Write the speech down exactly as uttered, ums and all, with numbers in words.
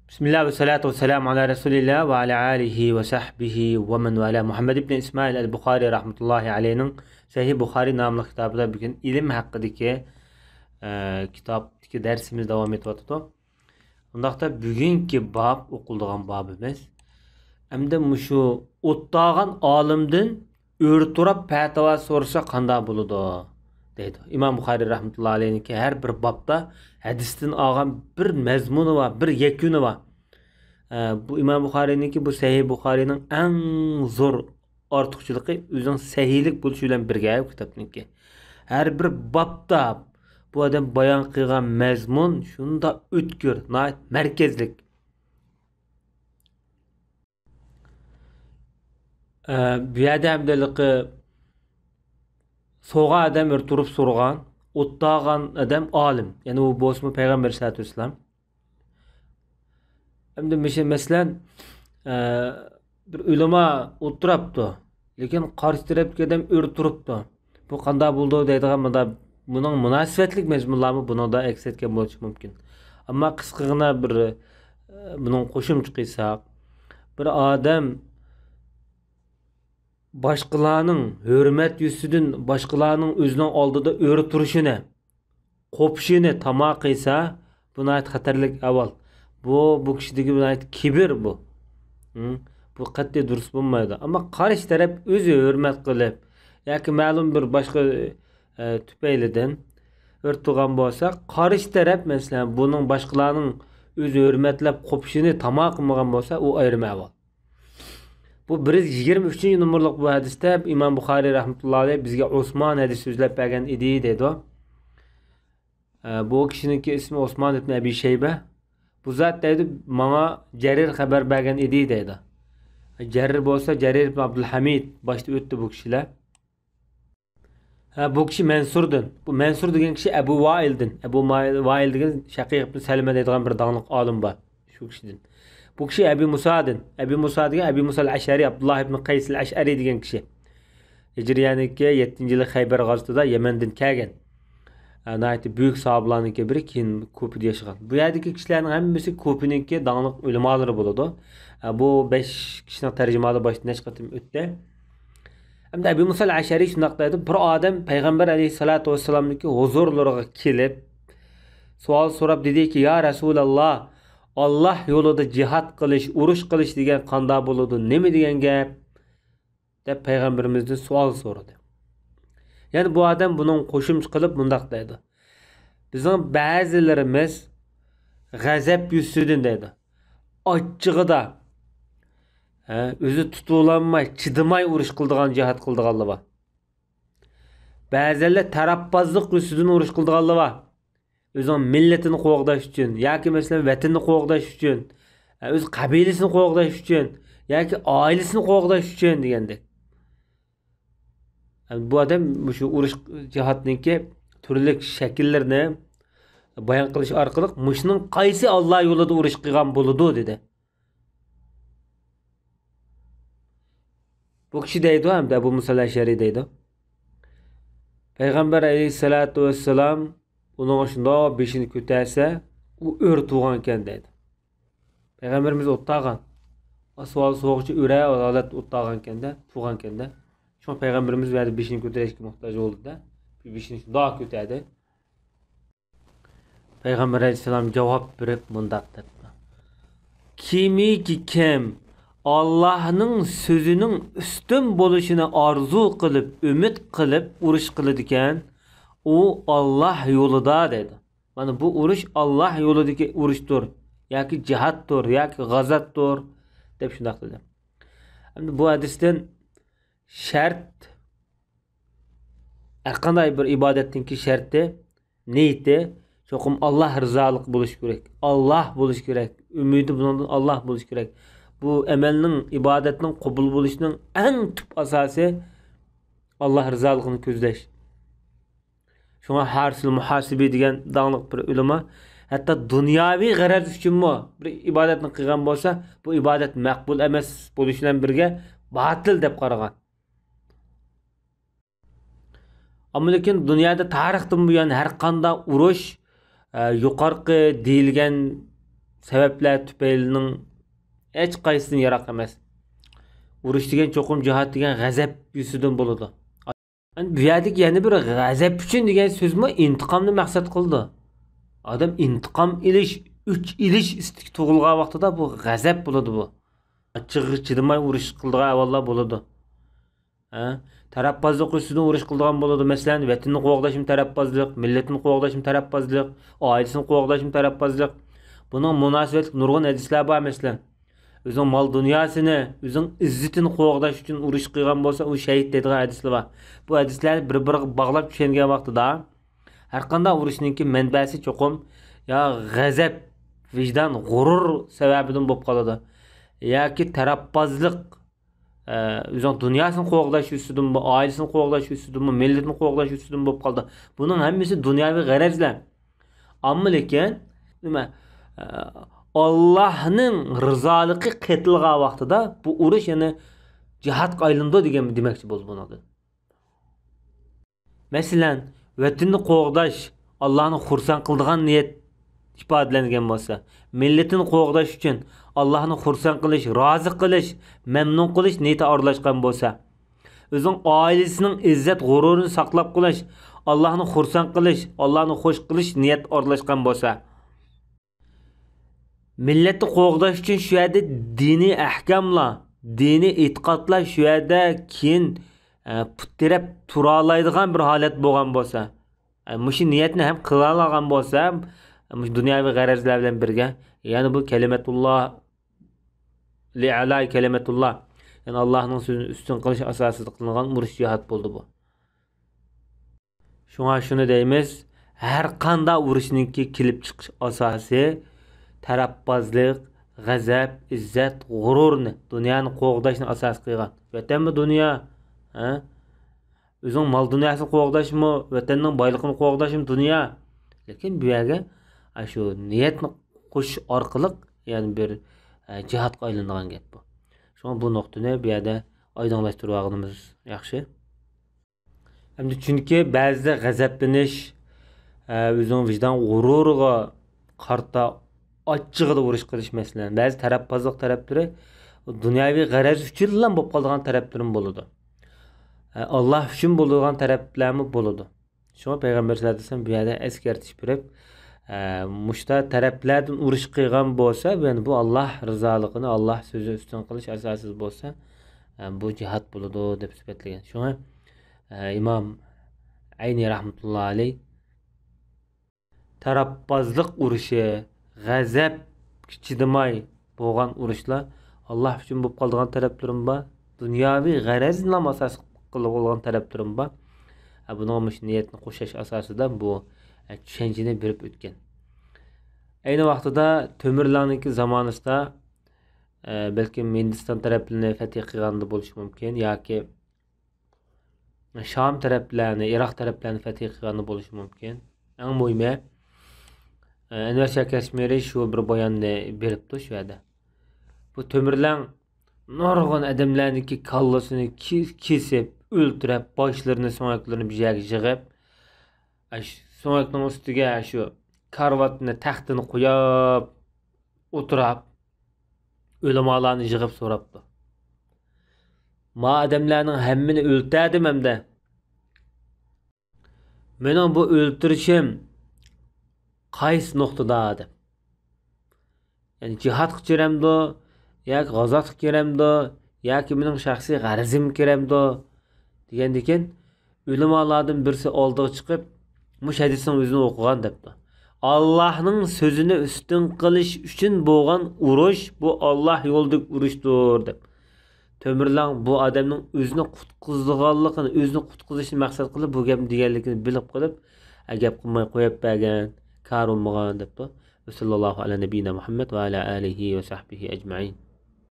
بىسمىللا ۋەسسالاتۇ ۋەسسالامۇ ئالا رەسۇلىللا ۋە ئالا ئالىھى ۋە سەھبىھى ۋە مەن ۋالا. مۇھەممەد ئىبنى ئىسمائىل ئەل بۇخارى رەھمەتۇللاھى ئەلەيھىنىڭ سەھىھ بۇخارى ناملىق كىتابىدا بۈگۈن ئىلىم ھەققىدىكى، ئە، كىتابتىكى دەرسىمىز داۋام ئېتىۋاتىدۇ. ئۇنداقتا بۈگۈنكى باب ئوقۇلىدىغان بابىمىز. ئەمدى مۇشۇ ئوتتاغان ئالىمدىن ئۆرە تۇرۇپ پەتىۋا سورىسا قانداق بولىدۇ؟ دەيدۇ. ئىمام بۇخارىي رەھمەتۇللا ئەلەيھنىڭكى ھەر بىر بابتا ھەدىستىن ئالغان بىر مەزمۇنى بار، بىر يەكۈنى بار. ئە، بۇ ئىمام بۇخارىينىڭكى، بۇ سەھىھ بۇخارىينىڭ ئەڭ زور ئارتۇقچىلىقى ئۆزىنىڭ سەھىھلىك بولۇشى بىلەن بىرگە، بۇ كىتابنىڭكى. ھەر بىر بابتا بۇ ئادەم بايان قىلغان مەزمۇن شۇنداق ئۆتكۈر، ناھايىتى مەركەزلىك. ئە، بۇ يەردە ھەمدە ھېلىقى سوغان ئادەم بىر تۇرۇپ سورىغان، ئوتتاغان ئادەم ئالىم. يەنى ئۇ بولسىمۇ پەيغەمبەر ئەلەيھىسسالاتۇ ۋەسسالام. ئەمدى مىش-، مەسىلەن، ئە، بىر ئۆلىما ئولتۇراپتۇ، لېكىن قارشى تەرەپتىكى ئادەم ئۆرە تۇرۇپتۇ. بۇ قانداق بولىدۇ دەيدىغان مۇندا-، بۇنىڭ مۇناسىۋەتلىك مەزمۇنلارمۇ بۇنىڭدا ئەكس ئەتكەن بولۇشى مۇمكىن. ئەمما قىسقىغىنا بىر، ئە، بۇنىڭ قوشۇمچە قىلساق، بىر ئادەم باشقىلارنىڭ ھۆرمەت يۈزىسىدىن باشقىلارنىڭ ئۆزىنىڭ ئالدىدا ئۆرە تۇرۇشىنى، قوپۇشىنى تاما قىلسا، بۇ ناھايىتى خەتەرلىك ئەھۋال. بۇ، بۇ كىشىدىكى ناھايىتى كىبىر بۇ. ھە؟ بۇ قەتئىي دۇرۇس بولمايدۇ. ئەمما قارشى تەرەپ ئۆزى ھۆرمەت قىلىپ ياكى مەلۇم بىر باشقا، ئە، تۈپەيلىدىن ئۆرە تۇرغان بولسا، قارشى تەرەپ، مەسىلەن، بۇنىڭ باشقىلارنىڭ ئۆزى ھۆرمەتلەپ قوپۇشىنى تاما قىلمىغان بولسا، ئۇ ئايرىم ئەھۋال. بۇ بىر يۈز يىگىرمە ئۈچىنچى نومۇرلۇق بۇ ھەدىستە ئىمام بۇخارىي رەھمەتۇللا ئەلەيھ بىزگە ئوسمان ھەدىس سۆزلەپ بەرگەن ئىدى دەيدۇ. ئە، بۇ كىشىنىڭكى ئىسمى ئوسمان ئىبن ئەبى شەيبە. بۇ زات دەيدۇ، ماڭا جەرىر خەۋەر بەرگەن ئىدى دەيدۇ. جەرىر بولسا جەرىر ئىبن ئابدۇلھەمىد، باشتا ئۆتتى بۇ كىشىلەر. ھە، بۇ كىشى مەنسۇردىن. بۇ مەنسۇر دېگەن كىشى ئەبۇ ۋائىلدىن. ئەبۇ مائىل-، ۋائىل دېگەن شەقىق ئىبن سەلىمە دەيدىغان بىر داڭلىق ئالىم بار. شۇ كىشىدىن. بۇ كىشى ئەبى مۇسادىن. ئەبى مۇسا دېگەن ئەبى مۇسا ئەشئەرى، ئابدۇللا ئىبن قەيس ئەشئەرى دېگەن كىشى. ھىجرىيەنىڭكى يەتتىنچى يىلى خەيبەر غازىتىدا يەمەندىن كەلگەن. ئە، ناھايىتى بۈيۈك ساھابىلارنىڭكى بىرى، كېيىن كۇفىدا ياشىغان. بۇ يەردىكى كىشىلەرنىڭ ھەممىسى كۇفىنىڭكى داڭلىق ئۆلىمالىرى بولىدۇ. ئە، بۇ بەش كىشىنىڭ تەرجىمىھالى باشتا نەچچە قېتىم ئۆتتى. ئەمدى ئەبۇ مۇسا ئەشئەرى شۇنداق دەيدۇ، بىر ئادەم پەيغەمبەر ئەلەيھىسسالاتۇ ۋەسسالامنىڭكى ھۇزۇرلىرىغا كېلىپ، سوئال سوراپ دېدىكى، يا رەسۇلاللا، ئاللا يولىدا جىھاد قىلىش، ئۇرۇش قىلىش دېگەن قانداق بولىدۇ، نېمە دېگەن گەپ؟ دەپ پەيغەمبىرىمىزدىن سوئال سورىدى. يەنە بۇ ئادەم بۇنىڭ قوشۇمچە قىلىپ مۇنداق دەيدۇ، بىزنىڭ بەزىلىرىمىز غەزەپ يۈزىسىدىن دەيدۇ، ئاچچىقىدا، ھە، ئۆزى تۇتۇۋالالماي، چىدىماي ئۇرۇش قىلىدىغان، جىھاد قىلىدىغانلار بار. بەزەنلەر تەرەپبازلىق يۈزىسىدىن ئۇرۇش قىلىدىغانلار بار. ئۆزىنىڭ مىللىتىنى قوغداش ئۈچۈن ياكى، مەسىلەن، ۋەتىنىنى قوغداش ئۈچۈن، ئۆز قەبىلىسىنى قوغداش ئۈچۈن ياكى ئائىلىسىنى قوغداش ئۈچۈن دېگەندەك. بۇ ئادەم مۇشۇ ئۇرۇش، جىھادنىڭكى تۈرلۈك شەكىللىرىنى بايان قىلىش ئارقىلىق، مۇشۇنىڭ قايسى ئاللا يولىدا ئۇرۇش قىلغان بولىدۇ، دېدى. بۇ كىشى دەيدۇ، ھەمدە ئەبۇ مۇسا ئەشئەرى دەيدۇ، پەيغەمبەر ئەلەيھىسسالاتۇ ۋەسسالام ئۇنىڭغا شۇنداق بېشىنى كۆتەرسە، ئۇ ئۆرە تۇرغانىكەن دەيدۇ. پەيغەمبىرىمىز ئوتتاغان. سوئال سوغۇچى ئۆرە ھالەتتە ئوتتاغانكەندە، تۇرغانكەندە. شۇڭا پەيغەمبىرىمىز بۇ يەردە بېشىنى كۆتۈرۈشكە موھتاج بولدى-دە. بېشىنى شۇنداق كۆتەردى. پەيغەمبەر ئەلەيھىسسالام جاۋاب بېرىپ مۇنداق دەپتۇ، كىمكى كىم ئاللاھنىڭ سۆزىنىڭ ئۈستۈن بولۇشىنى ئارزۇ قىلىپ، ئۈمىد قىلىپ ئۇرۇش قىلىدىكەن، ئۇ ئاللاھ يولىدا دەيدۇ. مانا بۇ ئۇرۇش ئاللاھ يولىدىكى ئۇرۇشتۇر ياكى جىھادتۇر ياكى غازاتتۇر دەپ شۇنداق دېدى. ئەمدى بۇ ھەدىستىن شەرت، ھەرقانداق بىر ئىبادەتنىڭكى شەرتى، نىيىتى چوقۇم ئاللاھ رىزالىقى بولۇشى كېرەك. ئاللاھ بولۇشى كېرەك. ئۈمىدى بۇنىڭدىن ئاللاھ بولۇشى كېرەك. بۇ ئەمەلنىڭ، ئىبادەتنىڭ قوبۇل بولۇشىنىڭ ئەڭ تۈپ ئاساسى ئاللاھ رىزالىقىنى كۆزلەش. شۇڭا ھارىسۇل مۇھاسىبى دېگەن داڭلىق بىر ئۆلىما، ھەتتا دۇنياۋى غەرەز ئۈچۈنمۇ بىر ئىبادەتنى قىلغان بولسا، بۇ ئىبادەت مەقبۇل ئەمەس بولۇشى بىلەن بىرگە، باتىل دەپ قارىغان. ئەمما لېكىن دۇنيادا تارىختىن بۇيان ھەر قانداق ئۇرۇش، ئە، يۇقىرىقى دېيىلگەن سەۋەبلەر تۈپەيلىنىڭ ھېچقايسىدىن يىراق ئەمەس. ئۇرۇش دېگەن چوقۇم جىھاد دېگەن غەزەپ يۈزىسىدىن بولىدۇ. ئەمدى بۇ يەردىكى يەنە بىر غەزەپ ئۈچۈن دېگەن سۆزمۇ ئىنتىقامنى مەقسەت قىلىدۇ. ئادەم ئىنتىقام ئېلىش، ئۆچ ئېلىش ئىستىكى تۇغۇلغان ۋاقتىدا بۇ غەزەپ بولىدۇ بۇ. ئاچچىقىغا چىدىماي ئۇرۇش قىلىدىغان ئەھۋاللار بولىدۇ. ھە؟ تەرەپبازلىق ئۈستىدىن ئۇرۇش قىلىدىغان بولىدۇ. مەسىلەن، ۋەتىنىنى قوغداشمۇ تەرەپبازلىق، مىللىتىنى قوغداشمۇ تەرەپبازلىق، ئائىلىسىنى قوغداشمۇ تەرەپبازلىق. بۇنىڭ مۇناسىۋەتلىك نۇرغۇن ھەدىسلەر بار، مەسىلەن. ئۆزىنىڭ مال دۇنياسىنى، ئۆزىنىڭ ئىززىتىنى قوغداش ئۈچۈن ئۇرۇش قىلغان بولسا، ئۇ شەھىت دەيدىغان ھەدىسلەر بار. بۇ ھەدىسلەرنى بىر-بىرىگە باغلاپ چۈشەنگەن ۋاقتىدا، ھەرقانداق ئۇرۇشنىڭكى مەنبەسى چوقۇم يا غەزەپ، ۋىجدان، غۇرۇر سەۋەبىدىن بولۇپ قالىدۇ. ياكى تەرەپبازلىق، ئە، ئۆزىنىڭ دۇنياسىنى قوغداش ئۈستىدىنمۇ، ئائىلىسىنى قوغداش ئۈستىدىنمۇ، مىللىتىنى قوغداش ئۈستىدىنمۇ بولۇپ قالىدۇ. بۇنىڭ ھەممىسى دۇنياۋى غەرەزلەر. ئەمما لېكىن، نېمە، ئە، ئاللاھنىڭ رىزالىقى قېتىلغان ۋاقتىدا بۇ ئۇرۇش يەنە جىھادقا ئايلىنىدۇ دېگەن دېمەكچى بولدى بۇنىڭدىن. مەسىلەن، ۋەتىنىنى قوغداش، ئاللاھنى خۇرسەن قىلىدىغان نىيەت ئىپادىلەنگەن بولسا، مىللىتىنى قوغداش ئۈچۈن ئاللاھنى خۇرسەن قىلىش، رازى قىلىش، مەمنۇن قىلىش نىيىتى ئارىلاشقان بولسا، ئۆزىنىڭ ئائىلىسىنىڭ ئىززەت غۇرۇرىنى ساقلاپ قېلىش، ئاللاھنى خۇرسەن قىلىش، ئاللاھنى خۇش قىلىش نىيەت ئارىلاشقان بولسا، مىللەتنى قوغداش ئۈچۈن شۇ يەردە دىنىي ئەھكاملار، دىنىي ئېتىقادلار شۇ يەردە كېيىن، ئە، پۇت تىرەپ تۇرالايدىغان بىر ھالەت بولغان بولسا، ئە، مۇشۇ نىيەتنى ھەم قىلالىغان بولسا، مۇشۇ دۇنياۋى غەرەزلەر بىلەن بىرگە، يەنى بۇ كەلىمەتۇللا، لىئەلاي كەلىمەتۇللا، يەنى ئاللاھنىڭ سۆزىنى ئۈستۈن قىلىش ئاساسىدا قىلىنغان ئۇرۇش جىھاد بولدى بۇ. شۇڭا شۇنى دەيمىز، ھەر قانداق ئۇرۇشنىڭكى كېلىپ چىقىش ئاساسى تەرەپبازلىق، غەزەپ، ئىززەت، غۇرۇرنى، دۇنيانى قوغداشنى ئاساس قىلغان. ۋەتەنمۇ دۇنيا، ھە؟ ئۆزۈڭ مال دۇنياسىنى قوغداشمۇ، ۋەتەننىڭ بايلىقىنى قوغداشمۇ دۇنيا. لېكىن بۇ يەرگە ئاشۇ نىيەتنى قوشۇش ئارقىلىق، يەنى بىر، ئە، جىھادقا ئايلىنىدىغان گەپ بۇ. شۇڭا بۇ نۇقتىنى بۇ يەردە ئايدىڭلاشتۇرۇۋالغىنىمىز ياخشى. ئەمدى چۈنكى بەزىدە غەزەپلىنىش، ئە، ئۆزىنىڭ ۋىجدان غۇرۇرىغا قارىتا ئاچچىقىدا ئۇرۇش قىلىش، مەسىلەن، بەزى تەرەپبازلىق تەرەپلىرى دۇنياۋى غەرەز ئۈچۈنلا بولۇپ قالىدىغان تەرەپلىرىمۇ بولىدۇ. ئە، ئاللا ئۈچۈن بولىدىغان تەرەپلەرمۇ بولىدۇ. شۇڭا پەيغەمبەر سەللەللاھۇ ئەلەيھى ۋەسەللەم بۇ يەردە ئەسكەرتىش بېرىپ، ئە، مۇشۇنداق تەرەپلەردىن ئۇرۇش قىلغان بولسا، يەنى بۇ ئاللا رىزالىقىنى، ئاللا سۆزىنى ئۈستۈن قىلىش ئاساسىدا بولسا، ئە، بۇ جىھاد بولىدۇ دەپ سۈپەتلىگەن. شۇڭا ئىمام ئەينى رەھمەتۇللا ئەلەيھ تەرەپبازلىق ئۇرۇشى، غەزەپكە چىدىماي بولغان ئۇرۇشلار ئاللا ئۈچۈن بولۇپ قالىدىغان تەرەپلىرىمۇ بار، دۇنياۋى غەرەزنىلا ئاساس قىلىپ بولغان تەرەپلىرىمۇ بار. ھە، بۇنىڭغا مۇشۇ نىيەتنى قوشۇش ئاساسىدا بۇ، ئە، چۈشەنچىنى بېرىپ ئۆتكەن. ئەينى ۋاقتىدا تۆمۈرلەڭنىڭكى زامانىسىدا، ئە، بەلكىم ھىندىستان تەرەپلىرىنى فەتھى قىلغاندا بولۇشى مۇمكىن ياكى شام تەرەپلەرنى، ئىراق تەرەپلەرنى فەتھى قىلغاندا بولۇشى مۇمكىن. ئەڭ مۇھىمى، ئەنۋەر شاھ كەشمىرى شۇ بىر باياننى بېرىپتۇ شۇ يەردە. بۇ تۆمۈرلەڭ نۇرغۇن ئادەملەرنىڭكى كاللىسىنى كې-، كېسىپ، ئۆلتۈرۈپ، باشلىرىنى، سۆڭەكلىرىنى بىر يەرگە يىغىپ، ئاشۇ سۆڭەكنىڭ ئۈستىگە شۇ كارىۋاتنى، تەختىنى قويۇپ، ئولتۇرۇپ، ئۆلىمالارنى يىغىپ سوراپتۇ. ما ئادەملەرنىڭ ھەممىنى ئۆلتۈردۈم ئەمدى. مېنىڭ بۇ ئۆلتۈرۈشۈم قايسى نۇقتىدا دەپ. يەنى جىھادقا كىرەمدۇ، ياكى غازاتقا كىرەمدۇ، ياكى مېنىڭ شەخسىي غەرىزىمگە كىرەمدۇ دېگەندىكىن، ئۆلىمالاردىن بىرسى ئالدىغا چىقىپ، مۇشۇ ھەدىسنىڭ ئۆزىنى ئوقۇغان دەپتۇ. ئاللاھنىڭ سۆزىنى ئۈستۈن قىلىش ئۈچۈن بولغان ئۇرۇش، بۇ ئاللاھ يولىدىكى ئۇرۇشتۇر دەپ. تۆمۈرلەڭ بۇ ئادەمنىڭ ئۆزىنى قۇتقۇزىدىغانلىقىنى، ئۆزىنى قۇتقۇزۇشنى مەقسەت قىلىپ، بۇ گەپنى دېگەنلىكىنى بىلىپ قېلىپ، ئە، گەپ قىلماي قويۇپ بەرگەن، كارى بولمىغان دەپتۇ. ۋەسەللاللاھۇ ئەلا نەبىينا مۇھەممەد ۋە ئەلا ئالىھى ۋە سەھبىھى ئەجمەئىن.